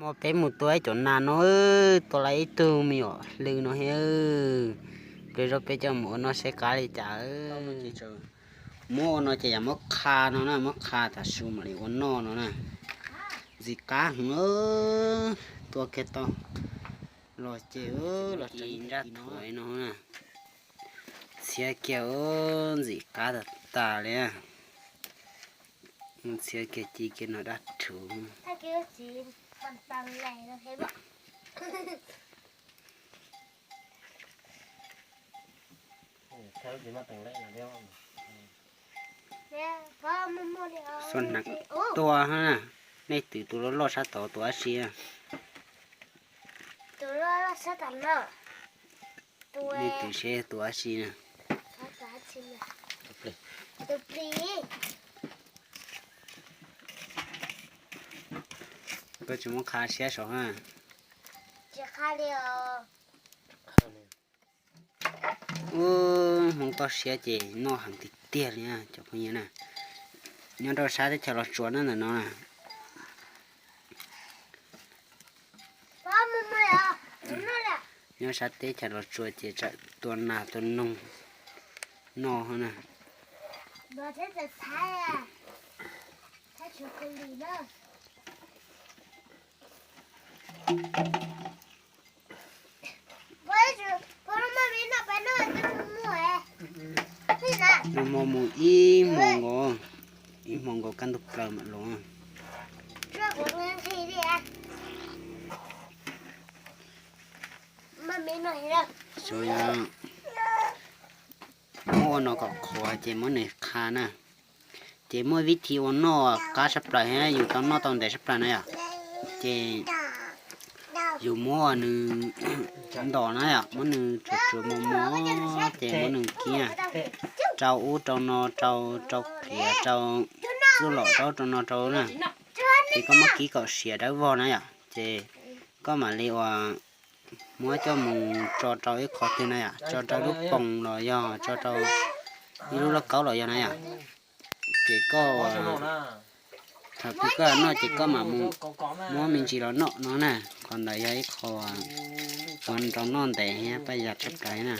Muab peb mus tua ib cov nas no, tua lawm ib tug me nyuam hlw no thiab. Peb zoj peb coj mus ua noj saib qab li cas. Muab ua no ces yog muab qha no na, muab qha tas su mam li ua noj no na. Ntxim qab heev, tua kiag tau los ces los tsev nraj thuav no na. Txhiab kiag, ntxim qab tas tas li. Mus txhiab kiag ci kiag no dab rhuv. Xuab hnav tua na. Nej twv tus loj loj sab tod tua dab tsi? Nej twv seb tua dab tsi na. Koj tsis muab qha siab saud na. Ub, hmoov toj siab ces noj heev tiag tiag li na cov phooj ywg na. Nyob rau sab teb chaws Los Tsuas na ntawm no na. Nyob sab teb chaws Los Tsuas ces tseem tua nas tua noog noj na. Nag hmo mus ib hmos nkaus, ib hmos nkaus kaj ntug plaws mam los. Xyov yog muab ua no kom qhuav ces muab nws qha na. Ces muaj vib thi ua noj qab tshaj plaws thiab yus tau noj tau ntev tshaj plaws na yom. Ces yus muab nws ntos na yom, muab nws tsuav tsuav mos mos ces muab nws kib na, rau ub rau no, rau, rau qias, rau txuj lom, rau ub rau no rau na. Ces koj muab kib kom siav dawb vog na yom, ces koj mam li ua muab coj mus tso rau ib qho twg na yom, tso rau lub poos los yog tso rau ib lub lauj kaub los yog na yom. Ces koj thaum twg koj noj ces koj mam mus muab me ntsis los noj no na. Qhov ntawd yog ib qho uas nrau noj ntev thiab paj yas tshaj plaws na.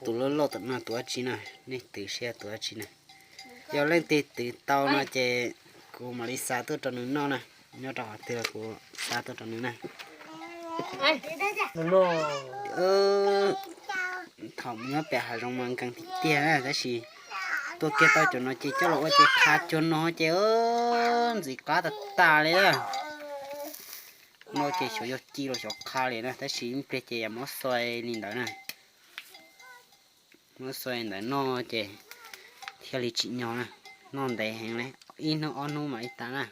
Tus loj loj tam no tua dab tsi na, nej twv seb tua dab tsi na. Yog leej twg twv tau no ces kuv mam li xa tuaj rau nws noj na. Nyob rau qhov twg los kuv xa tuaj rau nws na. Thaum nyob pem hav zoov mas nkees tiag tiag na, tab sis tua kiag tau cov no ces coj los ua ces qha cuag no ces ntxim qab tas tas li na. No ces xyov yog ci los xyov qha li na, tab sis ib pliag ces yog muab xua li ntawd na. Muab xua li ntawd noj ces thiaj li tsim nyog na. Noj ntev heev li, ib hnub ob hnub mam li tas na.